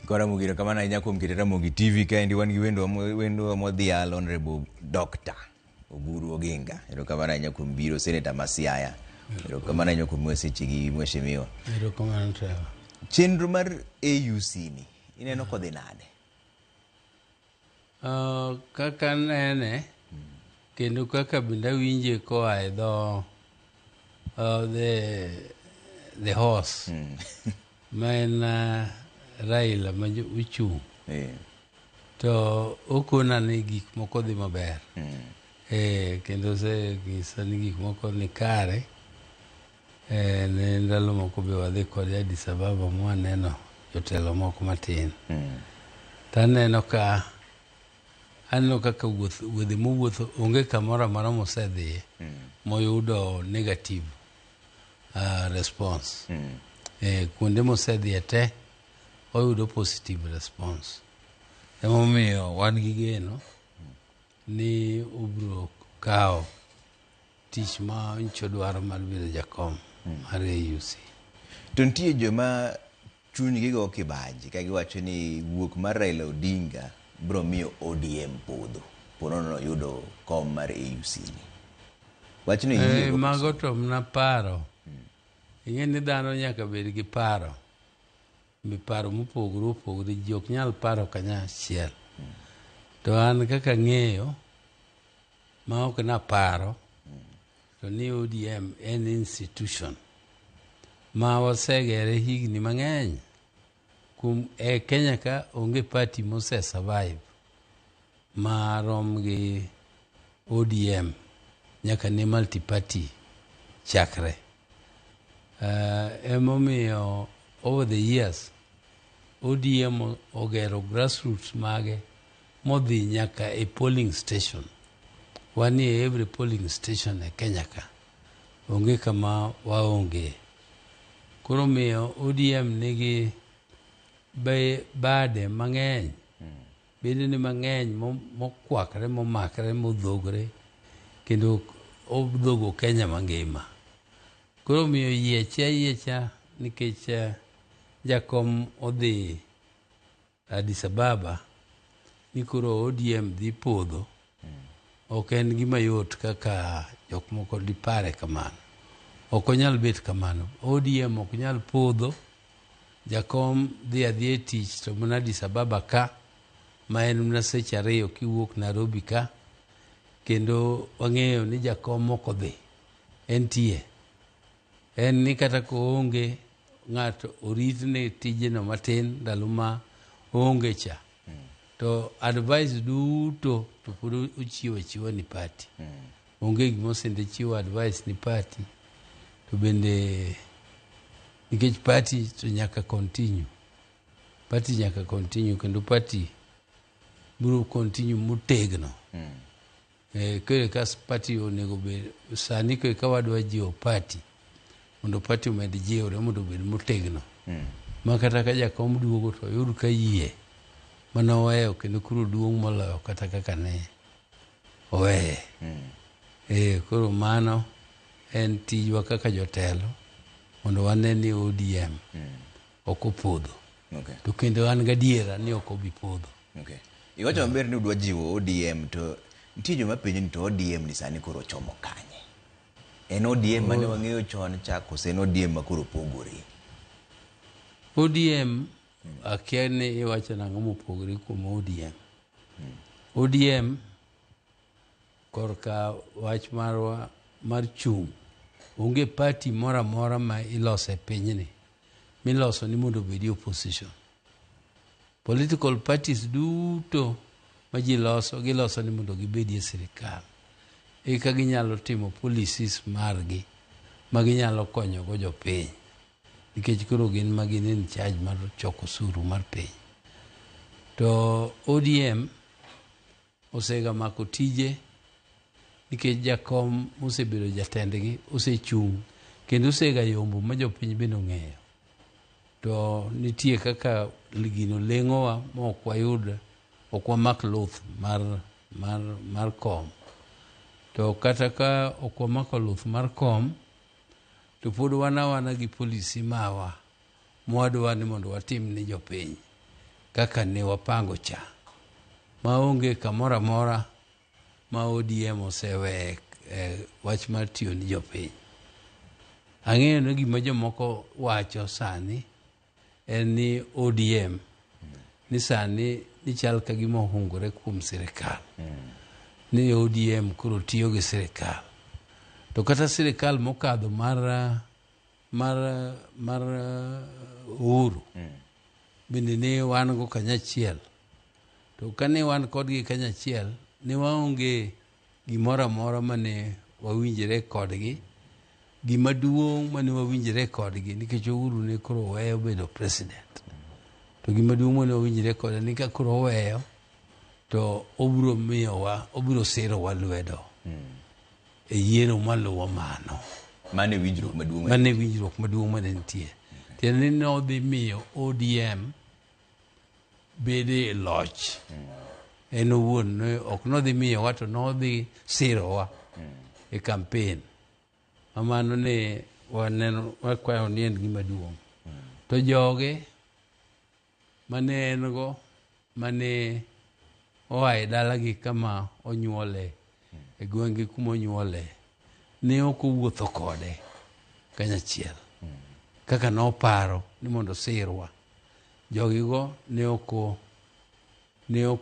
Kora Ramogi, erokamano ahinya kuom keto Ramogi TV kaendi wan gi wendwa wendwa modhial Honorable Doctor Oburu Oginga. Erokamano ahinya kuom biro Senator ma Siaya. Erokamano ahinya kuom miwa sechegi mheshimiwa. Erokamano Trevor. Chenro mar AUC ni ineno kodhi nade? Kaka nene kendo kaka bende awinje koa e dho the horse ma en Raila ma ochung' to okona ni gik moko dhi maber. Kendo oseng'isa ni gik moko ni kare. Ne ndalo moko be wadhi kode Addis Ababa mwaneno jotelo moko matin. To aneno ka aneno kaka wuoth wuodhe mowuotho onge kamoro amora mosedhiye moyudo negative response. Kuonde mosedhiye te oyudo positive response. Emomiyo wan gi geno ni obiro kawo tich ma nyocha dwaro mar bedo jakom mar AUC. To nitie joma chunygi go kibaji ka giwacho ni wuok mar Raila Odinga biro miyo ODM podho ponono oyudo kom mar AUC ni. Wachno iyie go mago to mana paro. Ing'e ni dhano nyaka bed gi paro. Mi paro mopogore opogore ji ok nyal paro kanyachiel. To an kaka ang'eyo ma ok naparo to ni ODM en institution ma wasegere higni mang'eny. Kuom e Kenya ka onge party mose survive marom gi ODM nyaka ne multi party chakre. Emomiyo over the years ODM ogero grassroots mage modhi nyaka e polling station. Wanie e every polling station e Kenya ka. Onge kama waonge. Koro miyo ODM nigi bade mang'eny. Bedene mang'eny mokwakre, momakre, modhogre kendo odhogo Kenya mangima. Koro omiyo yieche ayiecha nikech jakom odhi Addis Ababa ni koro ODM dhi podho ok en gima yot kaka jok moko dipare kamano. Ok onyal bet kamano. ODM ok nyal podho. Jakom dhi adhiya e tich to mana Addis Ababa ka ma en mana seche ariyo kiwuok Nairobi ka kendo wang'eyo ni jakom ok odhi entie. En ni kata koonge ng'ato oritne tijeno matin ndalo ma oonge cha to advice duto to pod ochiwo achiwa ni party. Onge gima osende chiwo advice ni party to bende nikech party to nyaka continue. Party nyaka continue kendo party biro continue motegno. Koro ka party onego bed sani koro ka wadwa jiwo party mondo party omed jiwre mondo obed motegno. Ma kata ka jakom duogo to oyud ka yie mane oweyo kendo koro duong' moloyo kata kaka ne oweye. Koro mano en tijwa kaka jotelo mondo wane ni ODM ok opodho. To kendo an gadiera ni ok obi podho. Iwacho maber ni udwa jiwo ODM to nitie joma penjo ni to ODM ni sani koro ochomo kanye? En ODM mane wang'eyo chon cha koso en ODM ma koro pogore? ODM akia ni iwacho nang'o mopogore kuom ODM. ODM korka wach marwa mar chung' onge party moro amora ma iloso e pinyni miloso ni mondo obedi opposition. Political parties duto ma ji loso giloso ni mondo gibedi e sirikal. Eka ginyalo timo policies margi ma ginyalo konyogo jopiny. Nikech koro gin ma gin in charge mar choko osuru mar piny. To ODM osega mako tije nikech jakom mosebedo jatendgi osechung' kendo osega yombo ma jopiny bende ong'eyo. To nitie kaka gino leng'owa ma ok wayud ok wamak luth mar kom. To kata ka ok wamako luth mar kom to pod wan awana gi policy mawa mwadwa ni mondo watim ni jopiny. kaka ne wapango cha maonge kamoro amora ma ODM oseweye wach mar tiyo ni jopiny. Ang'eyo ni gima jomoko wacho sani en ni ODM ni sani ni chal ka gima ohungore kuom sirikal ni ODM koro tiyo gi sirikal to kata sirikal mokadho mar Uhuru bende ne wan go kanyachiel to kane wan kodgi kanyachiel ne waonge gimoro amora mane wawinjre kodgi gima duong' mane wawinjre kodgi nikech Uhuru ne koro weyo bedo president to gima duong' mane wawinjre kode ni ka koro oweyo to obiro miyowa obiro sirowa lwedo e yiero maluwo mano. Mano e winjruok maduong'. Mano e winjruok maduong' mane nitie. Tiende ni nodhi miyo ODM bede e loch. En owuon ne ok nodhi miyowa to nodhi sirowa e campaign. Ma mano ne waneno wakwayo ni en gima duong'. To joge mane en go mane oa e dalagi kama onyuole e gwenge kuma onyuole ne ok owuotho kode kanyachiel kaka noparo ni mondo osirwa jogigo ne ok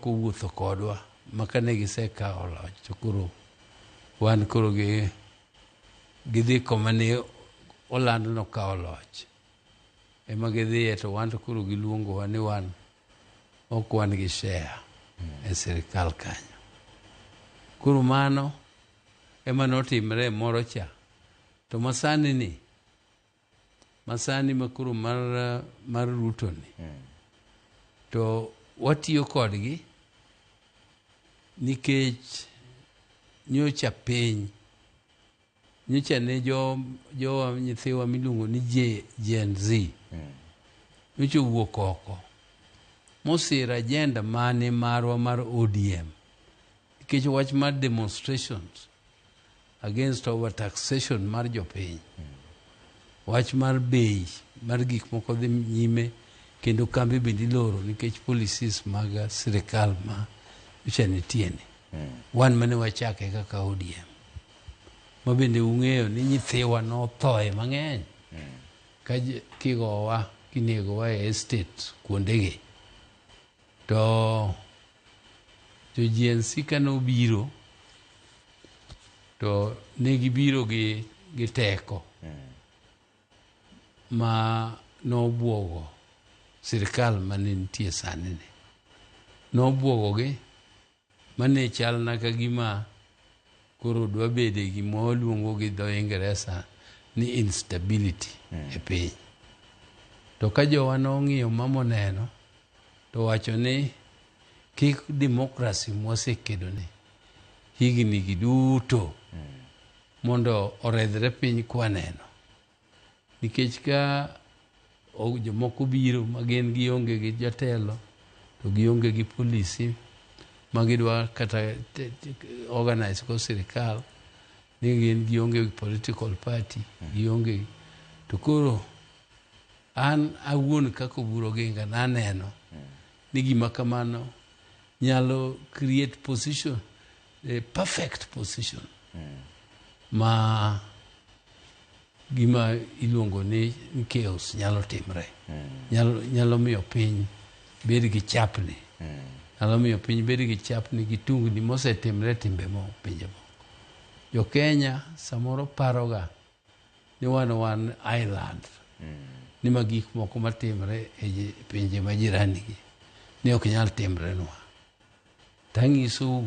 owuotho kodwa ma kane gisekawo loch to koro wan koro gi gidhi koma ne oland nokawo loch ema gidhiye to wan to koro giluongowa ni wan ok wan gi share e sirikal kanyo. Koro mano ema notimre moro cha. To masani ni, masani ma koro mar Ruto ni, to watiyo kodgi nikech nyocha piny nyocha ne jowa nyithiwa miluongo ni Gen Z nyocha owuok oko mosiro agenda mane marwa mar ODM nikech wach mar demonstrations against overtaxation mar jopiny wach mar bei mar gik moko dhi nyime kendo kambi bende iloro nikech policies mag sirikal ma nyocha nitie ni wan mane wachake kaka ODM ma bende ung'eyo ni nyithiwa nothoe mang'eny ka kigowa kinegowa e estate kuondegi to jo Gen Z kane obiro to ne gibiro gi teko ma nobuogo sirikal mane nitie sani ni nobuogogi mane chalna ka gima koro dwa bede gima waluongo gi dho Ingeresa ni instability e piny. To ka jowa nong'iyo ma moneno to wacho ni kik democracy mwasekedone higni gi duto mondo oredhre piny kwaneno nikech ka jomoko biro ma gin gionge gi jatelo to gionge gi polisi ma gidwa kata organize go sirikal ni gin gionge gi political party gionge to koro an awuon kaka Oburu Oginga naneno ni gima kamano nyalo create position a perfect position ma gima iluongo ni chaos nyalo timre nyalo miyo piny bed gi chapni nyalo miyo piny bed gi chapni gi tungni mosetimre timbe mo pinje moko. Jo Kenya samoro paroga ni wan island ni ma gik moko matimre e pinje ma jirani gi ni ok nyal timrenwa. Tang'isou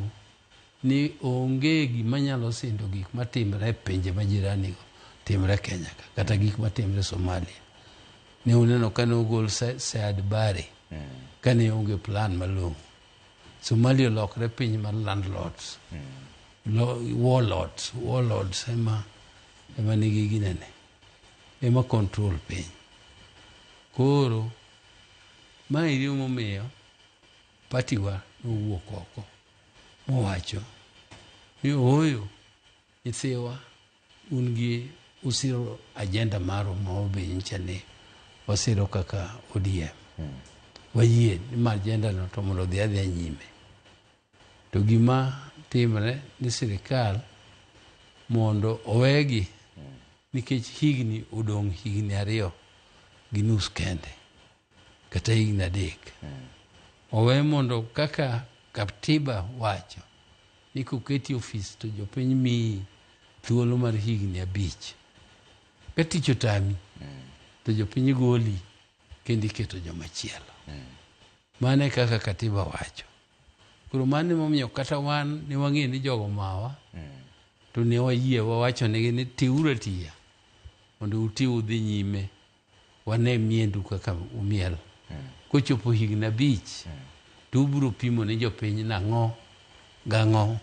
ni onge gima nyalo sindo gik matimre e pinje ma jirani go timre Kenya ka kata gik matimre Somalia. Ne uneno kane ogol Siad Barre kane onge plan malong'o. Somalia olokre piny mar landlords, warlords ema nigi ginene, ema control piny. Koro mae emomiyo party wa nowuok oko mowacho ni ooyo nyithiwa un gi usiro agenda marwa ma wabe nyicha ni wasiro kaka ODM. Wayie ni ma agenda no to mondo odhi adhiya nyime. To gima timre ni sirikal mondo owegi nikech higni odong' higni 2.5 kende kata higni 3. Owe mondo kaka katiba wacho ni koketi ofis to jopiny miyi thuolo mar higni 5. Ka tich otami to jopiny goli kendo iketo jomachielo. Mano e kaka katiba wacho. Koro mano emomiyo kata wan ne wang'eyo ni jogo mawa to ne wayie wawacho negi ni tiuru atiya mondo uti udhi nyime wane miendu kaka umiel. Kochopo higni 5 to ubiro pimo ni jopiny nang'o gang'o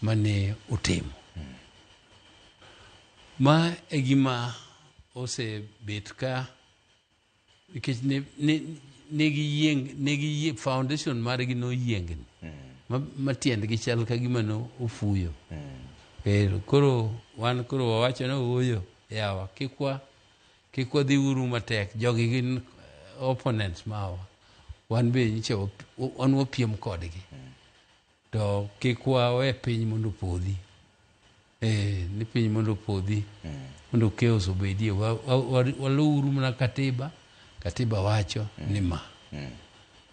mane utimo. Ma e gima osebet ka nikech ne giyieng foundation margi noyiengni ma tiendgi chal ka gima no ofuyo. Pero koro wan koro wawacho ni ooyo yawa kik wadhi uru matek jogi gin opponents mawa wan be nyicha wan wapiem kodgi to kik wawe piny mondo opodhi. Ni piny mondo opodhi mondo chaos obedie. Waluwuru mana katiba. Katiba wacho ni ma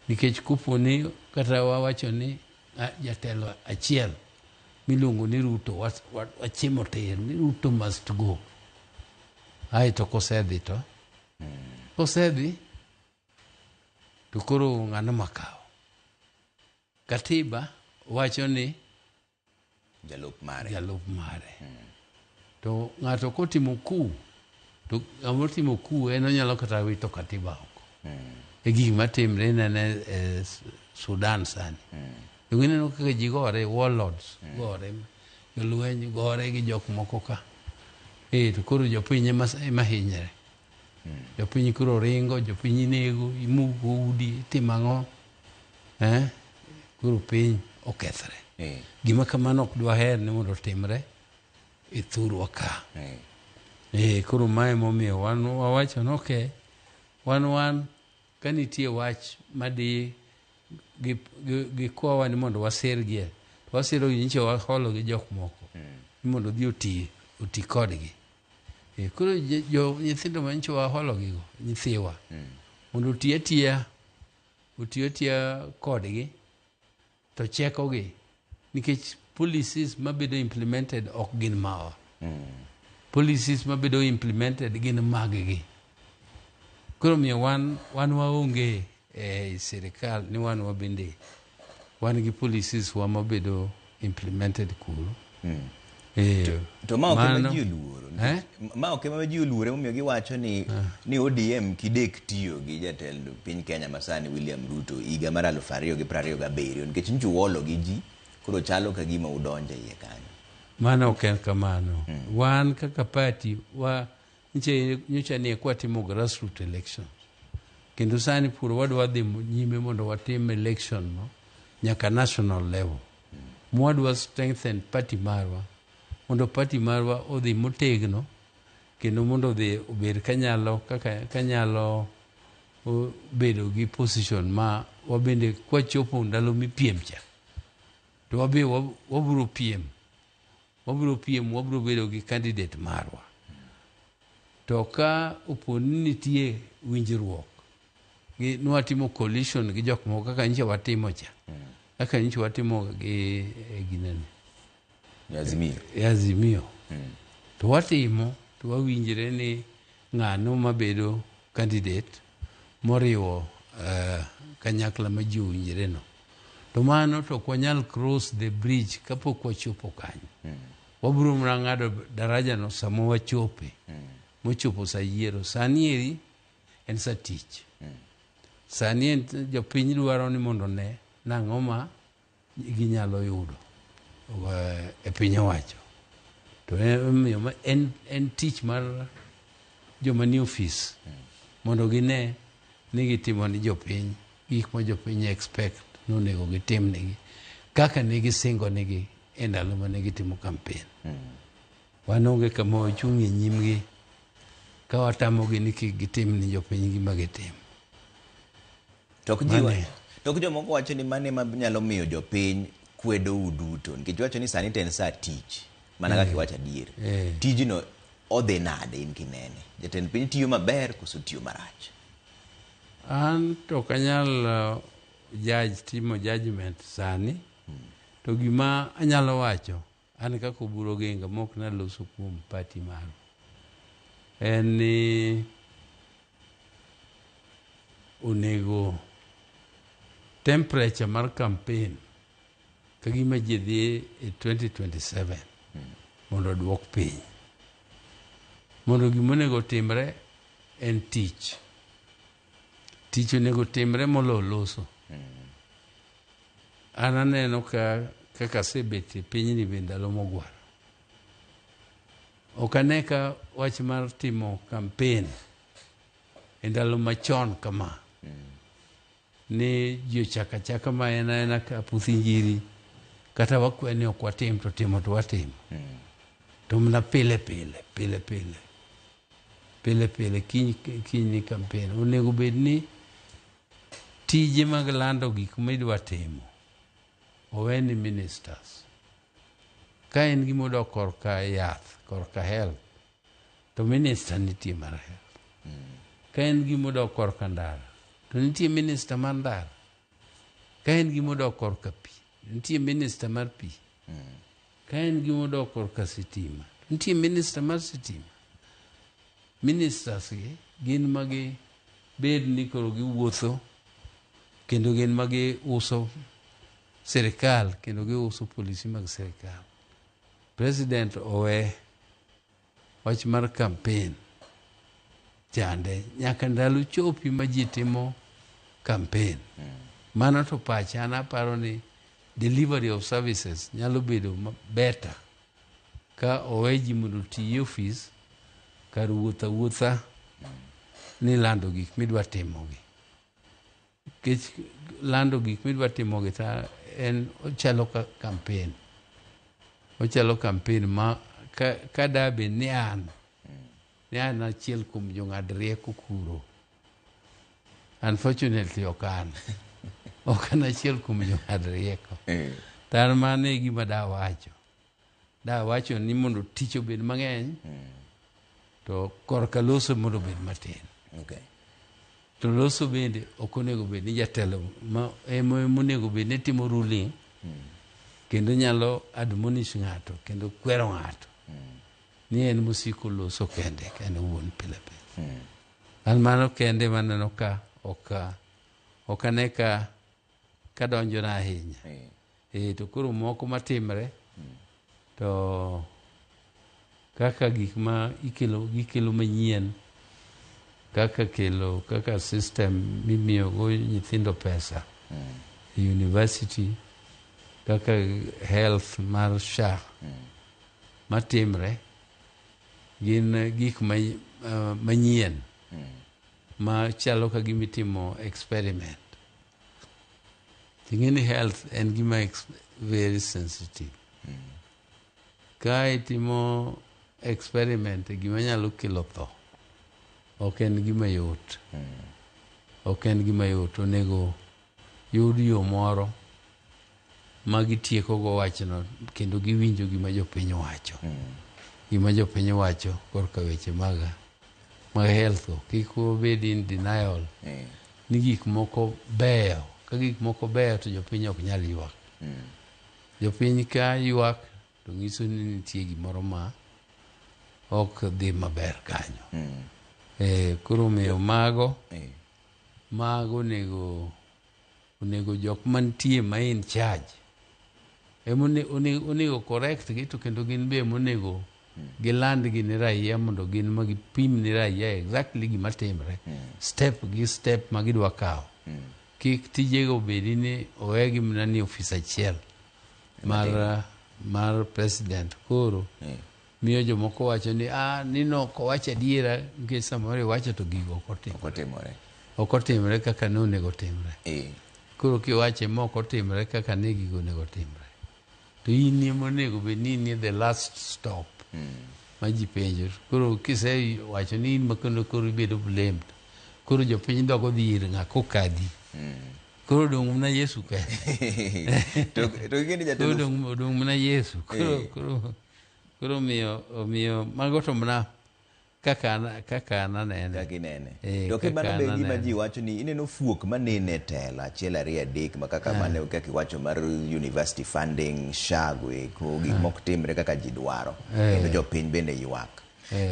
nikech kopo ni kata wawacho ni jatelo achiel miluongo ni Ruto wachimo tir ni Ruto must go. Aeto kosedhi to kosedhi to koro ng'ano makawo. Katiba wacho ni jalup mare. Jalup mare. To ng'ato kotimo coup to ng'ama otimo coup en onyalo kata wito katiba oko. E gik matimre inene e Sudan sani. To ineno kaka ji gore, warlords gore, jolweny gore gi jok moko ka. To koro jopiny ema hinyre. Jopiny koro ringo, jopiny inego, imuko udi, itimo ang'o. Koro piny okethre. Gima kamano ok dwaher ni mondo otimre e thurwa ka. Koro mae momiyo wan wawacho ni okay, wan ka nitie wach madi gikwawa ni mondo wasirgie, to wasiro gi nyicho waholo gi jok moko ni mondo odhi oti kodgi. Koro jo nyithindo ma nyicho waholo gigo, nyithiwa, mondo oti atiya kodgi to chekogi nikech policies mabedo implemented ok gin mawa. Policies mabedo implemented gin maggi. Koro miyo wan waonge e sirikal ni wan wabende wan gi policies wa mabedo implemented kuro. To ma ok ema ji oluoro. Ma ok ema ji oluoro emomiyo giwacho ni ODM kidek tiyo gi jatend piny Kenya masani William Ruto higa mar 2027 nikech nyicho uolo gi ji koro chalo ka gima udonjo iye kanyo. Mano ok en kamano. Wan kaka party wa nyocha ni kwatimo grassroots elections. Kendo sani pur wadwa dhi nyime mondo watim election no nyaka national level. Mwadwa strengthen party marwa mondo party marwa odhi motegno kendo mondo odhi obed kanyalo kaka kanyalo bedo gi position ma wabende kwachopo ndalo mipiem cha to wabe wabiro piem wabiro bedo gi candidate marwa. To ka opo ni nitie winjruok gi nwatimo coalition gi jok moko kaka nyicha watimo cha kaka nyicha watimo gi ginene Azimio. Azimio. To watimo to wawinjre ni ng'ano mabedo candidate moriwo kanyakla ma ji owinjre no. To mano to ok wanyal cross the bridge kapok wachopo kanyo. Wabiro mana ng'ado daraja no sama wachope. Mochopo sa yiero. Sani eri en sa tich. Sani en jopiny dwaro ni mondo ne nang'o ma ginyalo yudo e piny owacho. To emomiyo en tich mar joma nie ofis mondo gine ni gitimo ni jopiny gik ma jopiny expect nonego gitim negi kaka ne gisingo negi e ndalo mane gitimo campaign. Wan onge kama wachung' e nyimgi ka watamogi ni kik gitim ni jopiny gima gitimo. To ok to ok jomoko wacho ni mano ema nyalo miyo jopiny kwedou duto nikech wacho ni sani to en saa tich mana kaka iwacho adier. Tijno odhi nade in kinene? Jatend piny tiyo maber koso tiyo marach? An to ok anyal judge timo judgment sani. To gima anyalo wacho an kaka Oburu Oginga mok naloso kuom party mara en ni onego temperature mar campaign ka gima ji dhi e 2027 mondo oduok piny. Mondo gima onego timre en tich. Tich onego timre moloyo loso. An aneno ka kaka asebet e pinyni be ndalo mogwaro. Ok ane ka wach mar timo campaign e ndalo machon kama ni ji ochako achaka ma en aena ka puth injiri kata wakwe ni ok watim to timo to watimo. To mana pile pile pile pile pile pile kiny kiny ni campaign onego bed ni tije mag lando gik midwa timo owe ni ministers. Ka en gima odok korka yath, korka health, to minister nitie mar health. Ka en gima odok korka ndara, to nitie minister mar ndara. Ka en gima odok korka pi, nitie minister mar pi. Ka en gima odok korka sitima, nitie minister mar sitima. Ministers gi gin magi bed ni koro giwuotho kendo gin magi uso sirikal kendo giuso polisi mag sirikal. President owe wach mar campaign chande nyaka ndalo chopi ma ji timo campaign. Mano to pacha an aparo ni delivery of services nyalo bedo better ka owe ji mondo oti e ofis kar wuotho awuotha ni lando gik midwa timogi. Nikech lando gik midwa timogi ta en ochalo ka campaign. Ochalo campaign ma ka da bed ni an ni an achiel kuom jong'ad rieko kuro. Unfortunately ok an. Ok an achiel kuom jong'ad rieko. To an mano e gima dawacho. Dawacho ni mondo tich obed mang'eny to korka loso mondo obed matin. To loso bende ok onego bed ni jatelo ma ema onego bed ni timo ruling kendo nyalo admonish ng'ato kendo kwero ng'ato ni en mosiko loso kende en owuon pile pile. An mano kende maneno ka ok ane ka kadonjona ahinya. To koro moko matimre to kaka gik ma ikelo gikelo manyien kaka kelo kaka system mimiyo go nyithindo pesa e university kaka health mar SHA matimre gin gik manyien ma chalo ka gima itimo experiment. Ting'e ni health en gima very sensitive. Ka itimo experiment e gima nyalo kelo tho, ok en gima yot. Ok en gima yot. Onego yud yo moro ma gitieko go wachno kendo giwinjo gima jopiny wacho. Gima jopiny wacho korka weche mag health go. Kik wabed in denial ni gik moko beyo. Ka gik moko beyo to jopiny ok nyal ywak. Jopiny ka ywak to nyiso ni nitie gimoro ma ok dhi maber kanyo. Koro omiyo mago mago onego jok mantie ma in charge ema onego correct gi to kendo gin be monego giland gi ne raia mondo gin ma gipim ne raia exactly gima timre step gi step ma gidwa kawo. Kik tijego bedi ni owegi mana ni ofis achiel mar president koro miyo jomoko wacho ni ni nok owacho adiera nikech samoro iwacho to gigo ok otimore. Ok otimore. Ok otimore kaka ne onego timre. Koro kiwache ma ok otimore kaka ne gigo onego timre. To in ema onego bed ni in the last stop ma ji penjo. Koro kisewacho ni in ma kendo koro ibedo blamed. Koro jopiny dok odhi ir ng'a kokadhi. Koro odong' mana Yesu kende. To ing'e ni Koro jatelo odong' mana Yesu. Koro koro koro omiyo mago to mana kaka an anene. Kaka inene. Eh, To kaka mano be an gima anene. ji wacho ni ineno fuok manene e telo achiel ariyo adek ma kaka mane kaka iwacho mar university funding SHA go eko gik mok timre kaka ji dwaro kendo jopiny bende ywak.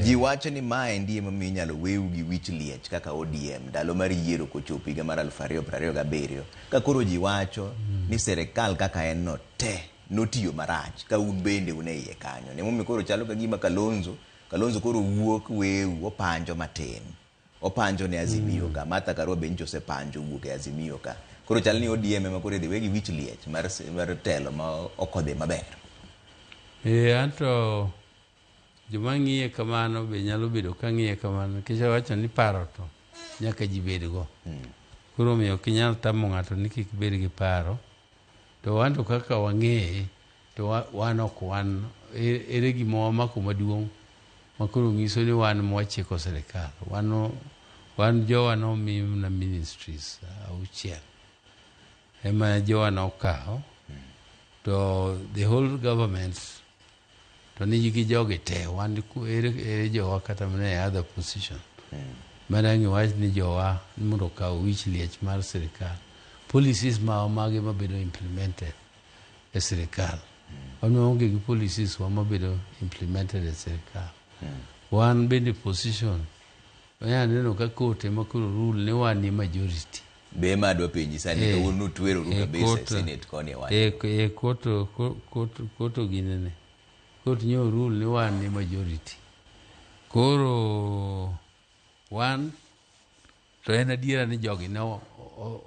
Ji wacho ni maendi emomiyo inyalo weu gi wich liech kaka ODM ndalo mar yiero kochopo higa mar 2027 ka koro ji wacho ni sirikal kaka en no te notiyo marach ka un bende un e iye kanyo. Emomiyo koro chalo ka gima Kalonzo koro wuok weu opanjo matin. Opanjo ne Azimio ka. Martha Karua be nyocha osepanjo wuok e Azimio ka. Koro chal ni ODM ema koro idhi we gi wich liech mar telo ma ok odhi maber. Anto joma ng'iye kamano be nyalo bedo ka ng'iye kamano nikech awacho ni paro to nyaka ji bedgo. Koro omiyo ok inyal tamo ng'ato ni kik bed gi paro. To wan to kaka wang'eye to wan ok wan ere gima wamako maduong' ma koro nyiso ni wan mwachiko sirikal. Wan jowa nomi mana ministries auchiel ema jowa nokawo to the whole government to nigi jogi te wan ere jowa kata mana e other position. Mana ang' iwach ni jowa mondo okaw wich liech mar sirikal. Policies ma mage mabedo implemented e sirikal. Wan waonge gi policies wa mabedo implemented e sirikal. Wan bende position wanyalo neno ka court ema koro rule ni wan e majority. Be ema adwa penji sani kawuono utweroru kabisa e Senate koni e wach. Court ginene. Court nyo rule ni wan e majority. Koro wan to en adiera ni jogi ne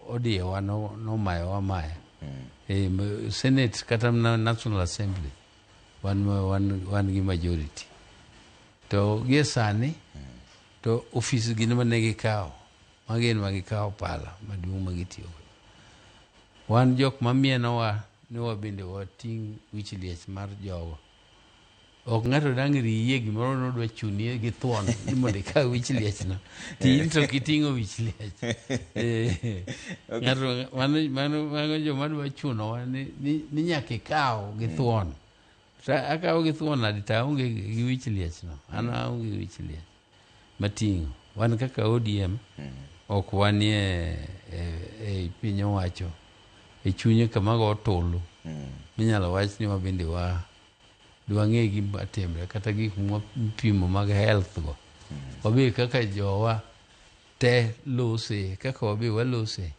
odiyowa nomayowa maya. Senate kata mana National Assembly wan gi majority. To gie sani to ofis gin mane gikawo magin ma gikawo pala maduong' ma gitiyogo. Wan jok mamienowa ni wabende wating' wich liech mar jogo. Ok ng'ato dang' riyie gimoro nodwa chuni gi thuon ni mondo ikaw wich liech no. To in to ok iting'o wich liech. Ng'ato mano joma dwa chunowa ni nyaka ikaw gi thuon. To akaw gi thuon nadi to aonge gi wich liech no. An aonge gi wich liech mating'o. Wan kaka ODM ok wanie e piny owacho e chunye kama go tulu minyalo wach ni wabende wa dwang'e gima timre kata gik mwapimo mag health go. Wabe kaka jowa te lose kaka wabe walose.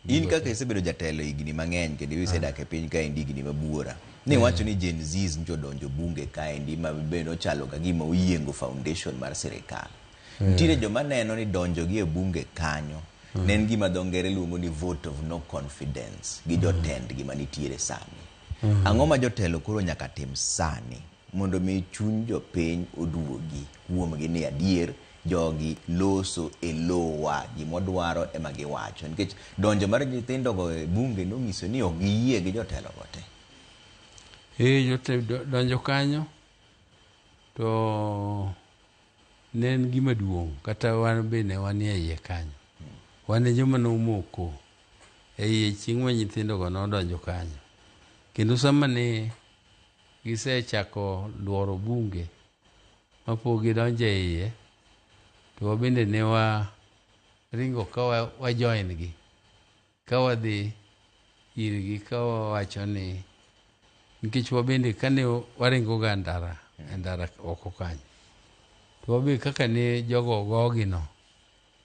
In kaka isebedo jatelo higni mang'eny kendo isedak e piny kaendi higni mabuora. Ni wacho ni Gen Zs nyocha odonjo bunge kaendi ma bende ochalo ka gima oyiengo foundation mar sirikal. Nitiere joma neno ni donjo gi e bunge kanyo ne en gima dho ngere luongo ni vote of no confidence gi jotendgi manitiere sani. Ang'o ma jotelo koro nyaka tim sani mondo mi chuny jopiny oduogi kuomgi ni adier jogi loso e lowa gimodwaro ema giwacho nikech donjo mar nyithindogo e bunge nonyiso ni ok giyie gi jotelo go te. Donjo kanyo to ne en gima duong' kata wan be ne wanie iye kanyo. Wan e joma nomoko e iye chieng' ma nyithindogo nodonjo kanyo. Kendo sama ne gisechako luoro bunge mapok gidonjo e iye, to wabende ne waringo ka wa join gi, ka wadhi irgi ka wawacho ni nikech wabende kane waringo ga e ndara oko kanyo, to wabe kaka ne jogo ogogi no,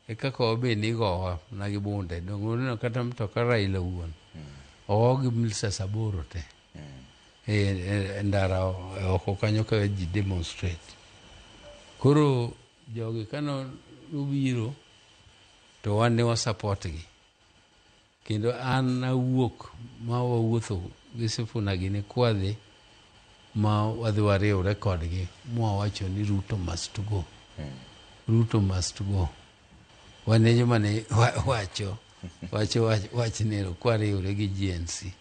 e kaka wabe nigowa mana gi bunde. Donge uneno kata mtoka Raila wuon ogo gi lisasi 8 te e ndara oko kanyo ka ji demonstrate. Koro jogi kane obiro to wan ne wa support gi. Kendo an awuok ma wawuotho gi Sifuna gini kwadhi ma wadhi wariwre kodgi mwawacho ni Ruto must go. Ruto must go. Wan e joma ne wacho wachnero kwariwre gi GNC.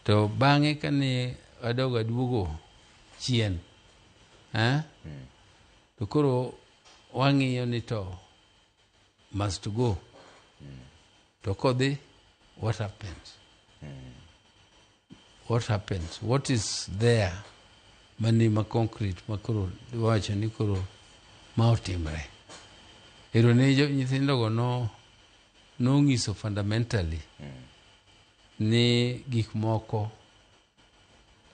To bang'e kane adogo aduogo chien, to koro wang'iyo ni to must go. To kodhi, what happens? What happens? What is there mani ma concrete ma koro wacho ni koro ma otimre? Ero ne nyithindogo no nong'iso fundamentally ni gik moko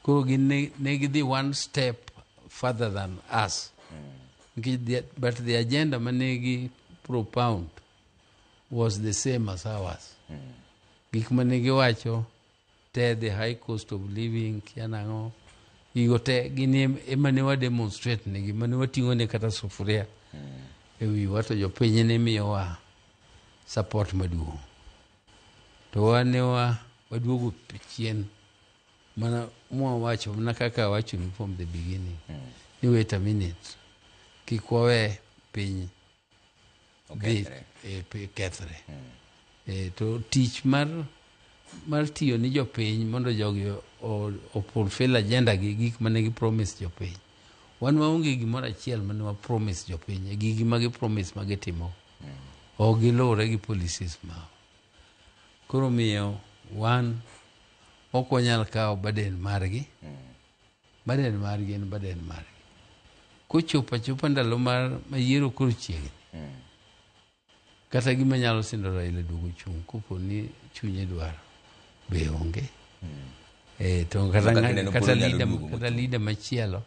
koro gin ne gidhi one step further than us. Nikech but the agenda mane gi propound was the same as ours. Gik mane giwacho te, the high cost of living, kia nang'o, gigo te gin ema ne wa demonstrate negi, mane wating'o ne kata sufuria e wiwa, to jopiny ne miyowa support maduong'. To wan ne waduogo chien mana mwawacho mana kaka awachonu from the beginning ni wait a minute, kik wawe piny dhi Okethre. Kethre. To tich mar tiyo ni jopiny mondo jogi o fulfill agenda gi gik mane gi promise jopiny. Wan waonge gimoro achiel mane wa promise jopiny e gigi ma gi promise ma gitimo. Ok giluwore gi policies ma. Koro miyo wan ok wanyal kawo burden margi. Burden margi en burden margi. Kochopo achopa ndalo mar ma yiero koro chiegni. Kata gima nyalo sindo Raila duogo chung' kopo ni chunye dwaro be onge. To kata Kaka kineno kata pod onyalo leader duogo kata mochung'. leader machielo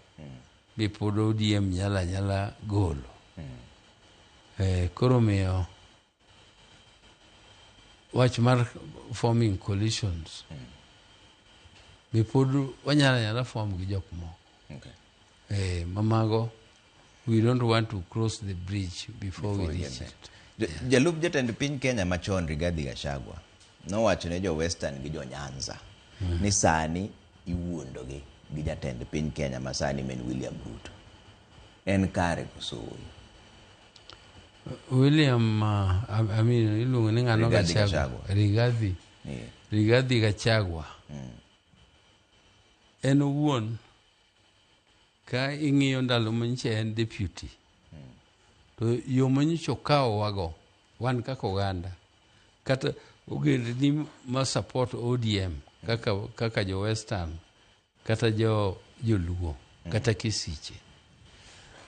be pod ODM nyalo anyala golo. Koro miyo wach mar forming coalitions be pod wanyalo anyala form gi jok moko. Mamago we don't want to cross the bridge before we Before we reach get it. Jalup jatend piny Kenya machon Rigathi Gachagua nowacho ne jo Western gi jo Nyanza ni sani iwuondogi gi jatend piny Kenya ma sani men William Ruto. En kare koso ooyo? William, I mean, iluongo ni ng'ano? Rigathi Gachagua. Gachagua. Rigathi. Rigathi Gachagua. En owuon ka ing'iyo ndalo manyicha en deputy. To yo manyicha okawowago wan kaka oganda kata ogendni ma support ODM kaka jo Western kata jo joluo kata Kisiche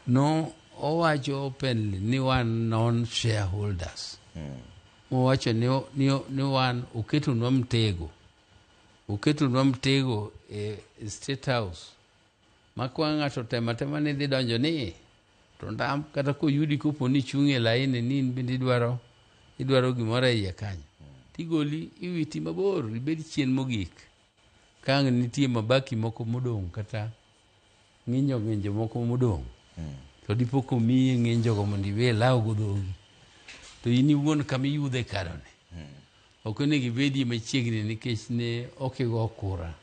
no owacho openly ni wan non shareholders. Owacho ni wan oketonwa mtego e State House ma kwa ng'ato temo atema ni dhi donjo ni to ndam kata koyudi kopo ni ichung' e laini ni in bende idwaro gimoro e iye kanyo tigoli iwiti mabor ibed chien mogik ka ang' nitie mabaki moko modong' kata ng'injo ng'injo moko modong' to dipo komiyi ng'injogo mondo iwe ilaw go dhogi to in iwuon kama iyudhe karone ok onego ibedie machiegni nikech ne ok igo kura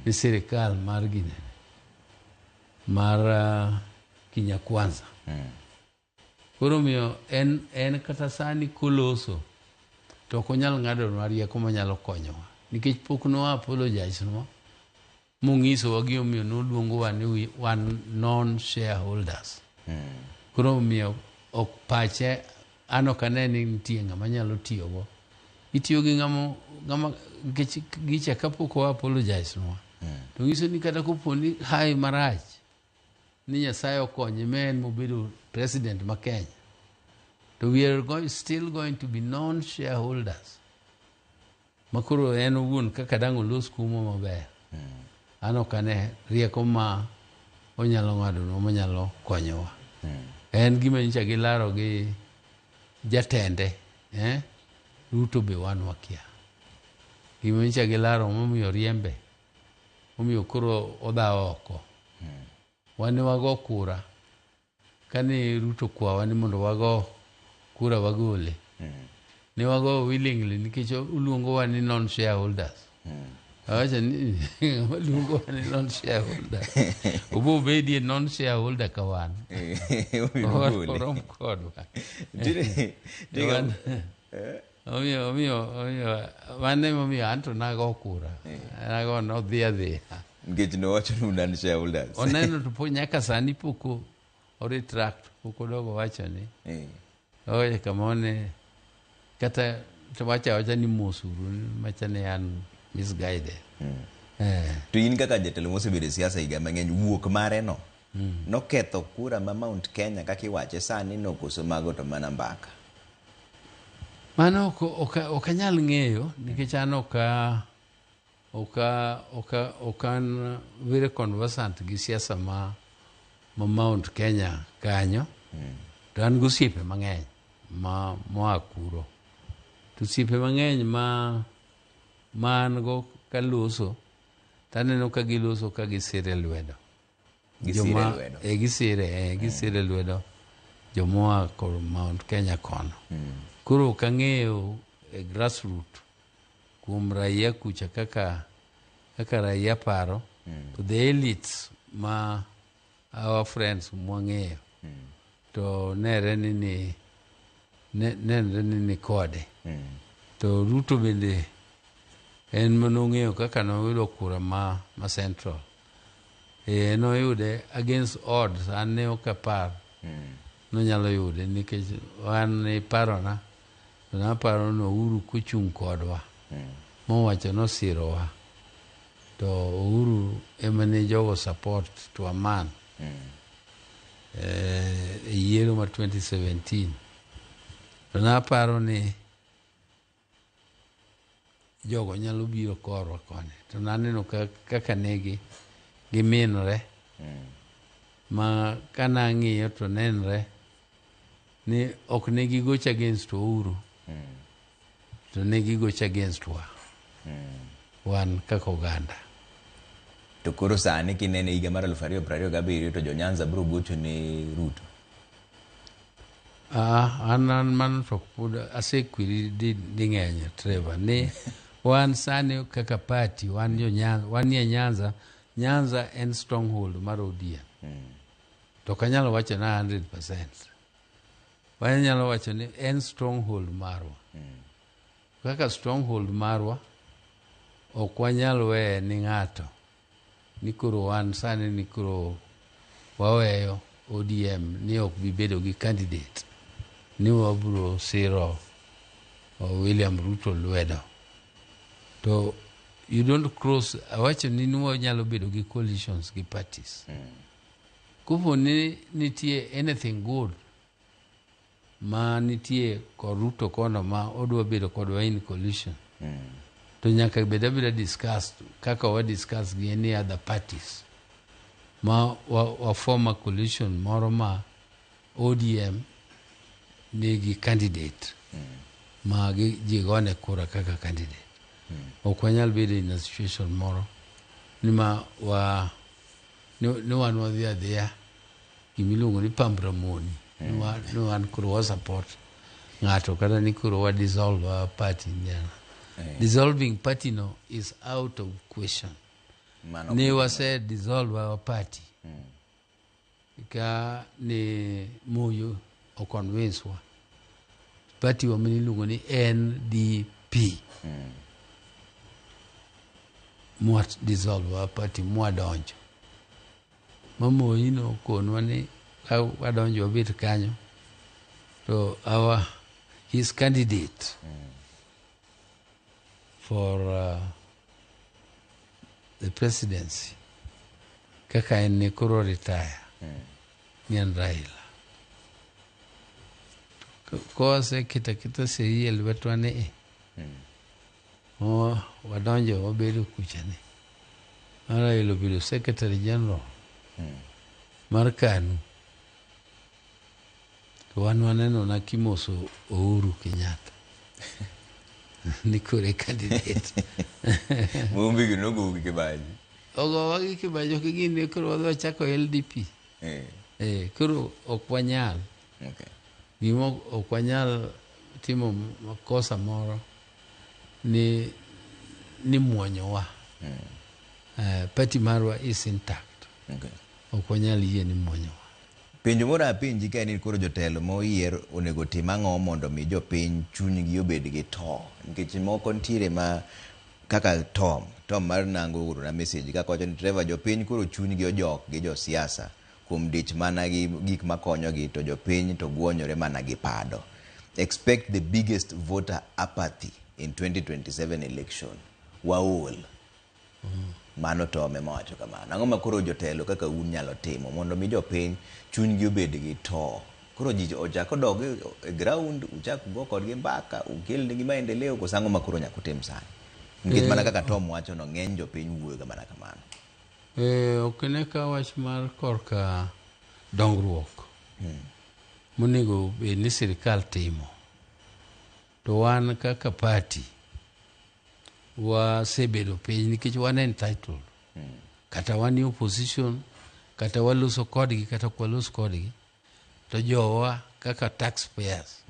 ni sirikal mar ginene mar Kenya Kwanza. Koro omiyo en kata sani koloso to ok onyal ng'adonwa rieko manyalo konyowa nikech pok no apologize nwa mong'isowa gimomiyo noluongowa ni wan non shareholders. Koro omiyo ok pache an ok ane ni nitie ng'ama nyalo tiyogo. Itiyo gi ng'ama nikech gicha kapok o apologize nwa to nyiso ni kata kopo ni hawi marach ni Nyasaye okonye ma en mobedo president ma Kenya to we are still going to be non shareholders ma koro en owuon kaka dang' olos kumo maber an ok ane rieko ma onyalo ng'adonwa manyalo konyowa. En gima nyocha gilaro gi jatende Ruto be wan wakia gima nyocha gilaro momiyo riembe momiyo koro odhawo oko. Wan ne wago kura kane Ruto kwawa ni mondo wago kura wagole ne wago willingly nikech oluongowa ni non shareholders. Awacho ni ng'ama luongowa ni non shareholder obo bedie non shareholder ka wan Obiro gole. orom kodwa. Nitiere Omiyo mano emomiyo anto nago kura nago nodhi adhiya nikech nowacho ni un non shareholders. Oneno to po nyaka sani pok o retract, pok odogo wacho ni Owacho kamano ni kata to wacho awacha ni mosuru macha ni an misguided. To in kaka jatelo mosebedo e siasa higa mang'eny, wuok mare no noketho kura ma Mount Kenya kaka iwache sani no koso mago to mana mbaka? Mano ok anyal ng'eyo nikech an ok an very conversant gi siasa ma Mount Kenya kanyo. To an gosiepe mang'eny ma moa kuro. To osiepe mang'eny ma an go kaloso taneno ka giloso ka gisire lwedo. Gisire lwedo. E gisire lwedo jomoa kor Mount Kenya kono. Koro ok ang'eyo e grassroot kuom raia kucha kaka raia paro to the elites ma our friends mwang'eyo to nere ni nenre ni kode. To Ruto bende en manong'eyo kaka noyudo kura ma Central. Noyude against odds, an ne ok apar nonyalo yude nikech an iparona to naparo ni Uhuru kochung' kodwa mowacho nosirowa to Uhuru ema ne jogo support to a man e yiero ma 2017 to naparo ni jogo nyalo biro korwa koni to naneno kaka ne giminore ma kanang'iyo to nenre ni ok ne gigocho against Uhuru to ne gigocho against wa wan kaka oganda. To koro sani kinene higa mar 2027 to jo Nyanza biro gocho ne Ruto. Ah, an mano to pod asekwiri ding'eny Trevor ni wan sani kaka party wan jo Nyanza, wan e Nyanza. Nyanza en stronghold mar ODM. To ok anyal wacho na 100%. Wanyalo wacho ni en stronghold marwa. Kaka stronghold marwa ok wanyal weye ni ng'ato ni koro wan sani ni koro waweyo ODM ni ok bi bedo gi candidate ni wabiro siro William Ruto lwedo. To you don't cross awacho ni wanyalo bedo gi coalitions gi parties. Kopo ni nitie anything good ma nitie kod Ruto kono ma odwa bedo kodwa in coalition to nyaka bed abeda discussed kaka wa discuss gi any other parties ma wa form a coalition moro ma ODM nigi candidate ma ji gone kura kaka candidate. Ok wanyal bedo in a situation moro ni ma wa ni wan wadhi adhiya gimiluongo ni pambramoni ni wan koro wa support ng'ato kata ni koro wa dissolve our party. Dissolving party no is out of question. Mano ni wase dissolve our party ka ni Moi o convince wa party wa miluongo ni NDP mwa dissolve our party mwadonjo ma Moi nokonwa ni ka wadonjo wabet kanyo to our his candidate for the presidency kaka en ne koro retire ni en Raila. Kowaseketa keta sei e lwetwa ni e wadonjo wabedo kucha ni ma Raila obedo secretary general mar KANU to wan waneno na kimoso Uhuru Kenyatta ni koro e candidate. Mumbi gi nogo gi kibaji. Ogowa gi kibaji ok gini koro wadhi wachako LDP. Koro ok wanyal gima ok wanyal timo makosa moro ni muonyowa. Party marwa is intact. Ok wanyal yie ni muonyowa. Penjo moro apenji ka en ni koro jotelo moyier onego tim ang'o mondo mi jopiny chunygi obed gi to nikech moko nitiere ma kaka Tom mar Nango oorona message kaka wacho ni Trevor jopiny koro chunygi ojok gi josiasa kuom dich mana gi gik makonyogi to jopiny to guonyore mana gi pado. Expect the biggest voter apathy in 2027 election. Waol. Mano Tom ema wacho kamano. Ang'o ma koro jotelo kaka un nyalo timo mondo mi jopiny chunygi obed gi to? Koro ji ochak odog e ground, uchak ugo kodgi mbaka, ukelnegi maendeleo, koso ang'o ma koro nyaka utim sani? Nikech mana kaka Tom wacho no, ng'eny jopiny wuoyo ga mana kamano. Ok ne ka wach mar korka dongruok monego bed ni sirikal timo, to wan kaka party wasebedo piny nikech wan entitled, kata wan e opposition, kata waloso kodgi kata ok walos kodgi, to jowa kaka taxpayers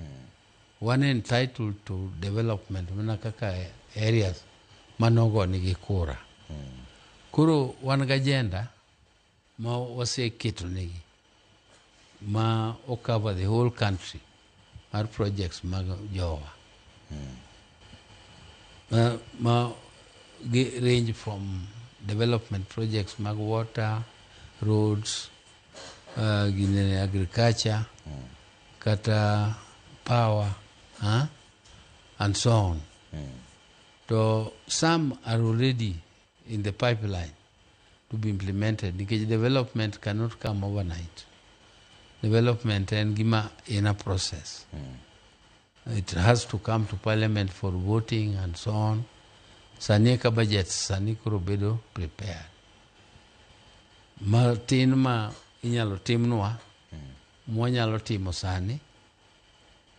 wan entitled to development mana kaka areas manogo nigi kura. Koro wan gi agenda ma waseketo negi ma o cover the whole country mar projects mag jowa ma gi range from development projects mag water, roads, ginene agriculture, kata power, huh? And so on. To some are already in the pipeline to be implemented nikech development cannot come overnight. Development en gima in a process. It has to come to parliament for voting and so on. Sani eka budget sani koro bedo prepared. Matin ma inyalo timnwa, mwanyalo timo sani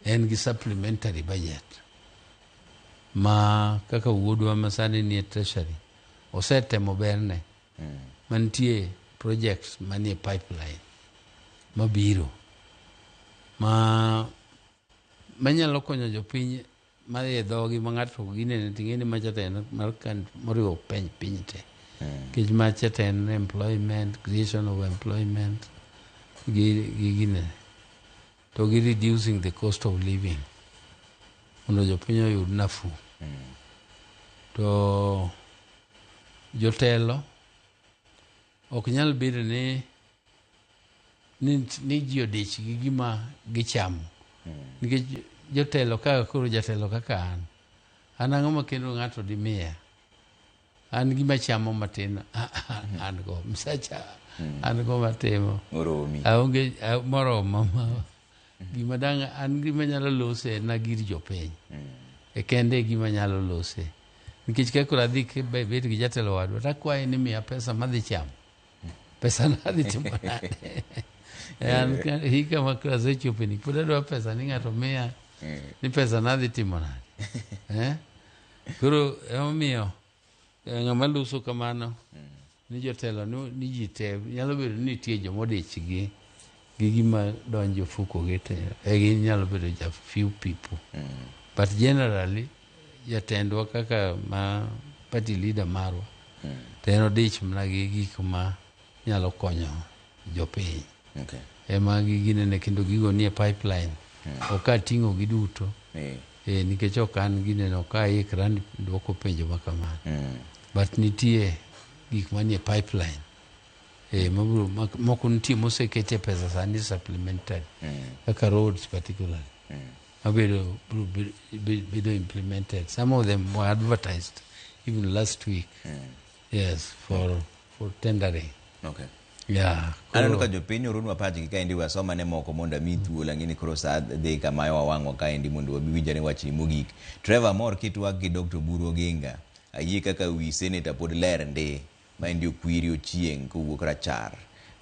en gi supplementary budget ma kaka wuodwa ma sani nie treasury osetemo berne mantie projects manie pipeline mabiro ma manyalo konyo jopiny madhi e dhogi ma ng'ato ginene ting'e ni macha to en mar moriwo piny piny te, nikech macha to en employment, creation of employment gi ginene to gi reducing the cost of living mondo jopiny oyud nafuu. To jotelo ok nyal bedo ni ji odich gi gima gichamo, nikech jotelo kaka koro jatelo kaka an ang'o ma kendo ng'ato dimiya an gima chamo matin, an go msacha, an go matimo. Oromi. Aonge moromo ma gima dang' an gima nyalo lose en na gir jopiny e kende e gima nyalo lose, nikech ka koro adhi bet gi jatelo wadwa takwaye ni miya pesa madhi chamo, pesa nadhi timo nade? An hika ma koro asechope ni pod adwa pesa ni ng'ato miya ni pesa nadhi timo nade, eh? Koro emomiyo ng'ama loso kamano ni jotelo ni ji te nyalo bedo ni nitie jomodich gi gima donjo ofuko gi te e gin nyalo bedo ja few people, but generally jatendwa kaka ma party leader marwa to en odich mana gi gik ma nyalo konyo jopiny. Ema ginene kendo gigo nie pipeline, ok ating'o gi duto. Nikech ok an gineno, ok aikra ni duoko penjo ma kamano, but nitie gik manie pipeline mabiro moko nitie moseketie pesa sani supplementary, kaka roads particularly, mabedo biro bedo implemented. Some of them were advertised even last week, yes, for tendering. Yeah. Aneno ka jopiny oronwa pachgi kaendi, wasomane moko mondo ami thuolo. Ang'e ni koro sa dhi kamayo wawang'wa kaendi mondo wabi winjane wachni mogik. Trevor mor kitwak gi Dr. Oburu Oginga. Ayie kaka wi seneta pod ler ndi. Maendi Okwiri Ochieng' kowuok Rachar.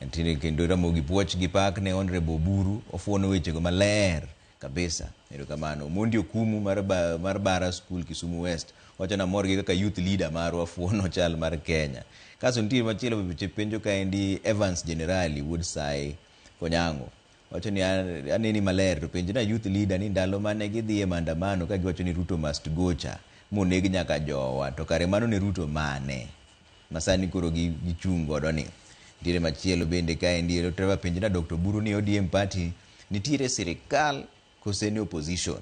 Ntiere kendo Ramogi puoch gi pak ne Honorable Oburu, ofuono wechego maler kabisa. Erokamano. Mondi Okumu mar Bara School Kisumu West wacho ni amor gi kaka youth leader marwa fuono chal mar Kenya. Kasto nitie machielo be penjo kaendi, Evans Generali wuod Sae Konyango wacho ni aneni maler to penj na youth leader ni ndalo mane gidhi e maandamano ka giwacho ni Ruto must go cha moneg nyaka jowa, to kare mano ne Ruto mane masani koro gichung' godo ni. Nitiere machielo bende kaendi ero Trevor penj na Dr. Oburu ni ODM party nitiere sirikal kose ni opposition.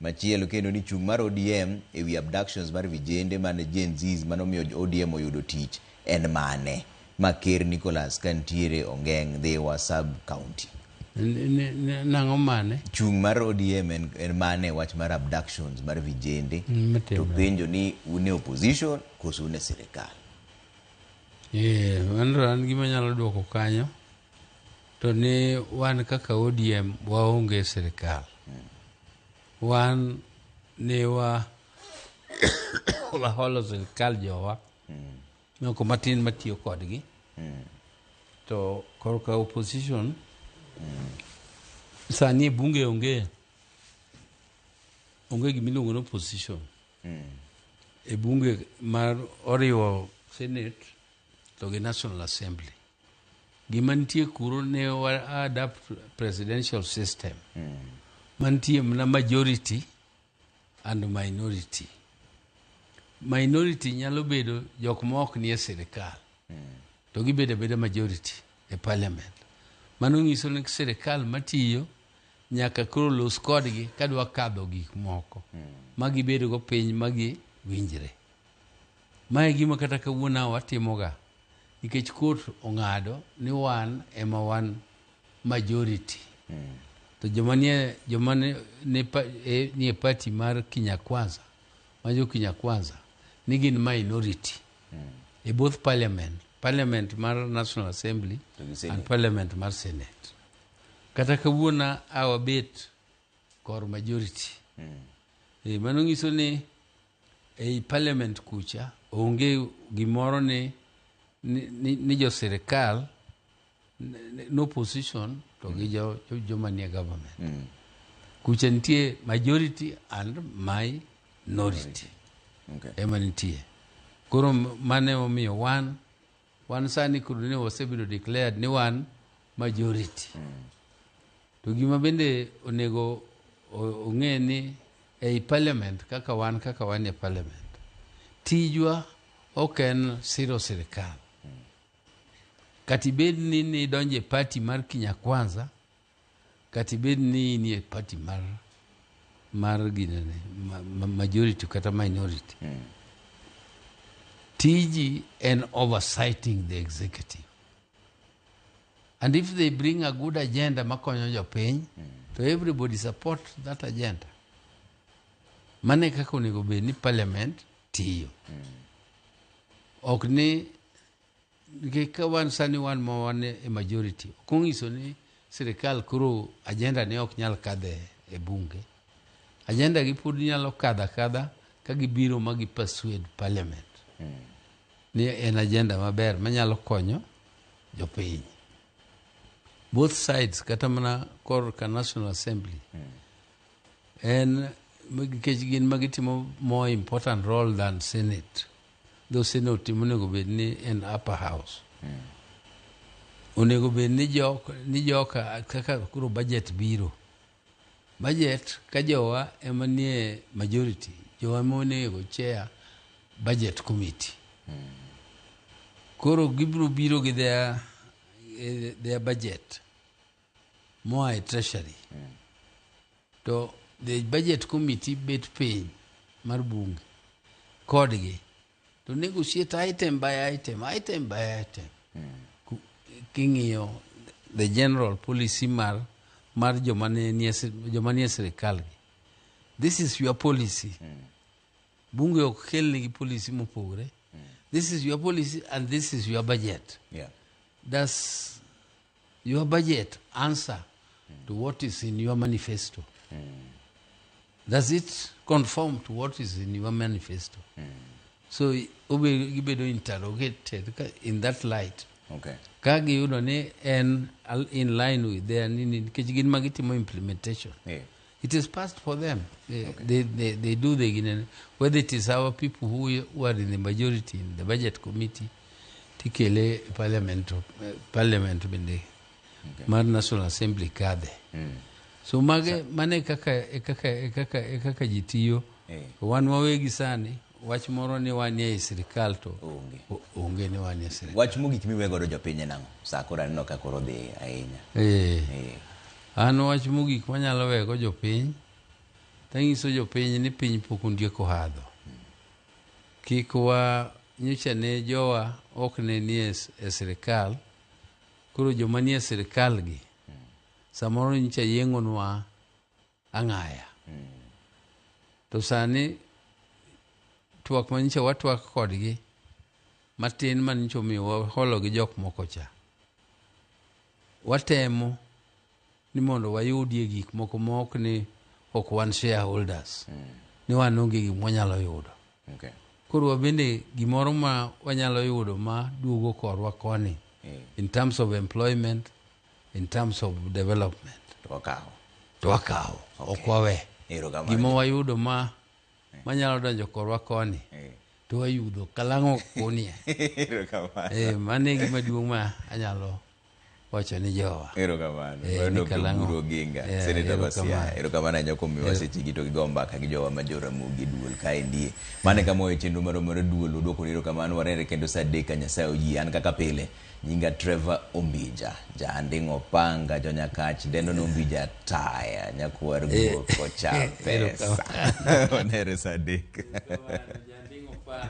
Machielo kendo ni chung' mar ODM ewi abductions mar vijende mane Gen Zs manomiyo ODM oyudo tich en mane? Ma Ker Nicholas kantiere Ongeng' Dhiwa sub county. Nang'o mane? Chung' mar ODM en mane wach mar abductions mar vijende to penjo ni un e opposition koso un e sirikal? Mano an gima anyalo duoko kanyo to ni wan kaka ODM waonge e sirikal. Wan ne wa waholo sirikal jowa moko matin matiyo kodgi. To korka opposition sani e bunge onge gimiluongo ni opposition. E bunge mar oriwo Senate to gi National Assembly. Gima nitie kuro ne wa adapt presidential system. Mantie mana majority and minority. Minority nyalo bedo jok ma ok nie sirikal. To gibedo abeda majority e parliament. Mano nyiso ni sirikal matiyo nyaka koro los kodgi kadwa kadho gik moko ma gibedo go piny ma giwinjre. Mae gima kata kawuono watimoga nikech court ong'ado ni wan ema wan majority. To joma nie party mar Kenya Kwanza, ma jo Kenya Kwanza, ni gin minority. E both parliament, parliament mar National Assembly and parliament mar Senate. Kata kawuono awabet kor majority. Mano nyiso ni ei parliament kucha onge gimoro ni jo sirikal no opposition to gi joma nie government. Kucha nitie majority and minority. Ema nitie. Koro mane omiyo wan sani koro ne wasebedo declared ni wan majority. To gima bende onego ong'e ni ei parliament kaka wan e parliament, tijwa ok en siro sirikal. Kata ibed ni nidonjo e party mar Kenya Kwanza, kata ibed ni in e party mar ginene, majority kata minority. Tiji en oversighting the executive. And if they bring a good agenda makonyo jopiny, to everybody support that agenda. Mane kaka onego bed ni parliament tiyo. Ok ni ka wan sani wan ma wan e majority, ok onyiso ni sirikal koro agenda ne ok nyal kadhe e bunge. Agenda gi pod nyalo kadho akadha ka gibiro ma gi persuade parliament. Ni en agenda maber manyalo konyo jopiny. Both sides kata mana korka National Assembly. En nikech gin ma gitimo more important role than Senate. Though Senate timo onego bed ni en upper house. Onego bed ni joka kaka koro budget biro. Budget ka jowa ema nie majority, jowa ema onego chair budget committee. Koro gibiro biro gi their budget moa e treasury. To the budget committee bet piny mar bunge kodgi to negotiate item by item, item by item. King'iyo the general policy mar joma nie sirikal gi. This is your policy. Bunge ok kelnegi policy mopogore. This is your policy and this is your budget. Yeah. Does your budget answer to what is in your manifesto? Does it conform to what is in your manifesto? So gibedo interrogated in that light. Okay. Ka giyudo ni en in line with their nini, nikech gin ma gitimo implementation. Yeah. It is passed for them. They do the, whether it is our people who are in the majority in the budget committee, tikele parliament bende mar National Assembly kadhe. So mage mane kaka ji tiyo. Wan wawegi sani wach moro ni wan e sirikal to onge ni wan e sirikal. Wach mogik miwe godo jopiny en ang'o? Sa koro aneno ka koro dhi ahinya. An wach mogik manyalo wego jopiny, tanyiso jopiny ni piny pok ondiek ohadho. Kik wa nyocha ne jowa ok ne nie e sirikal, koro joma nie sirikal gi Samoro nyicha yeng'onwa ang'aya. To sani twak manyicha watwak kodgi matin manyicha omiyo waholo gi jok moko cha. Watemo ni mondo wayudie gik moko ma ok ni ok wan shareholders. Ni wan onge gik mwanyalo yudo. Okay. Koro wabende gimoro ma wanyalo yudo ma duogo korwa koni in terms of employment, in terms of development To wakawo. to wakawo Okay. ok wawe. Erokamano. Gima wayudo ma manyalo donjo korwa koni to wayudo kalang'o ok kunie. Erokamano. Mano e gima duong' ma anyalo wacho ni jowa. Erokamano. Ni Dr. kalang'o. Oburu Oginga, Senator ma Siaya. Erokamano. Erokamano ahinya kuom miyowa sechegi to gigo mbaka gi jowa ma jo Ramogi duol kaendi. Mano e kama owe chenro marwa mar duol. Waduoko ni erokamano. Wanere kendo saa 3 ka Nyasaye oyie. An kaka pile, nyinga Trevor Ombija. Janding' Opanga, Jonyakach, dendo no Ombija Taya, nyakwar guok ocha pesa. Wanere saa 3. Janding' Opanga.